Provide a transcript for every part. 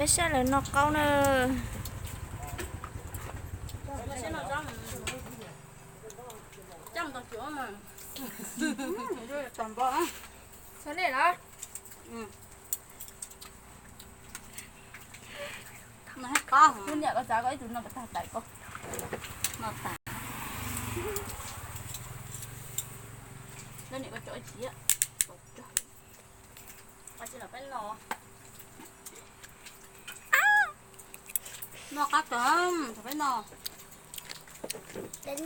Peb saib lawv noj qaub na. Tus niam koj txav koj ib tug no pas tag tais koj. Noj tas. Lawv niam koj tso ib tsis. Peb no. Noj qab tag, peb no. Tiab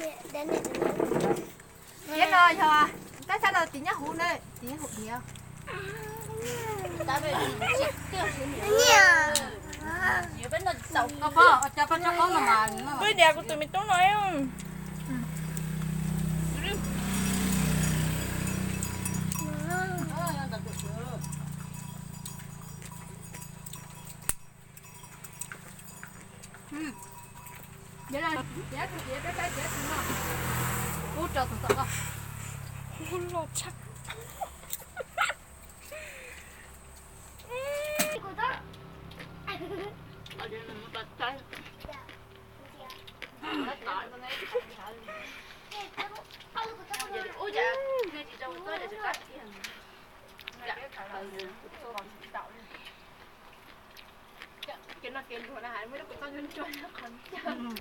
no yog tab sab no tim nyob huv na, tim nyob huv tiag. Peb dias kuv tus me tub no. Ub, rau tus tom koj. Ub, loj tshaj. Cov no kev luag na hais muaj ib lub kua txob ntsuag ntsuag qhov ncauj.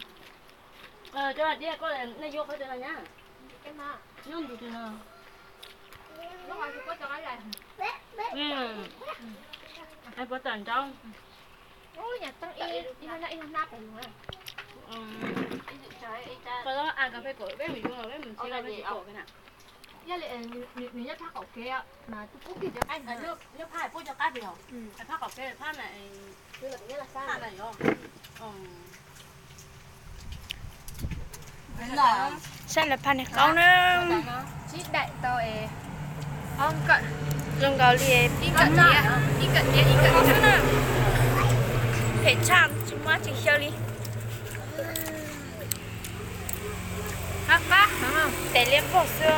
Cov diab koj nej yuav qhov twg no nyab? Nyob ntu twg no? Puab tawm nraub. Koj los a kas fes kom peb mus yuav peb mus txiv los peb tsis pom kiag na. Yog li nws nyob phab qaum kev mas tus pub kiag cov qaib, nyob phab puab cov qaib pem os, phab qaum kev phab na. Saib lawv phaj niag qaub na. Sib daim tau ob nkawm, zoo nkaus li ib nkawm tiab, ib nkawm tiab ib nkawm tiab. Phem tshaj tsis muaj tsis xyaw li. Qab qab, tes liab vog xwb.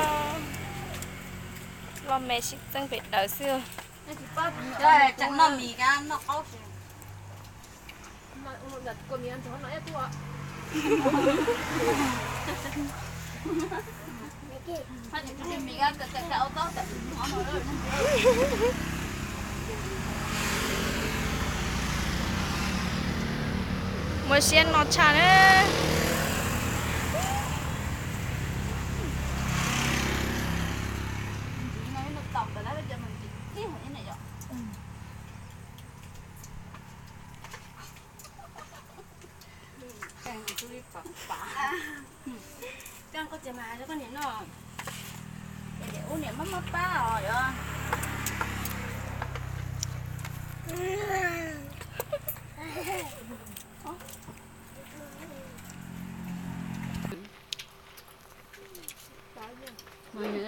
Los me sib txeeb pem dawv xwb. Tseem noj mis, noj qaub xwb. Muaj siab no tshaj na. Koj txiv mas hais rau koj niam noj, ub niam maj maj pab os yog.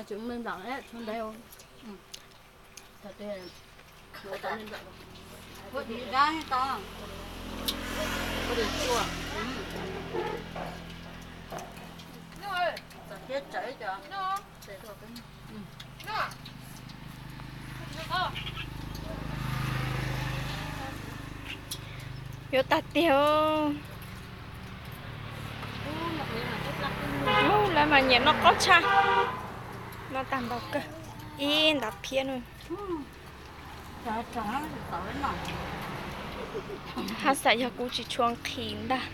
Tsis ua nplaum tshuav ntawd. Yuav tag tiag. Lawv mas nyiam noj qaub tshaj. Noj tag npaum kawg. Ib ntav phiab no. Haj xav yog kuv tsis tshua nqhis ntag.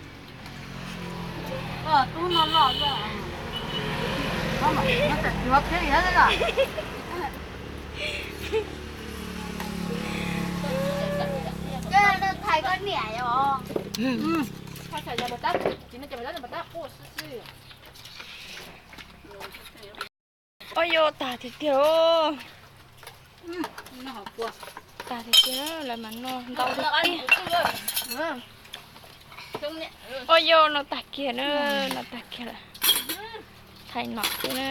Ua yog tag tiag tiag. Tag tiag tiag, lawv mas noj ntau tiag tiag. Ua yog no tag kiag na, no tag kiag lawm. Thaij nom xwb na.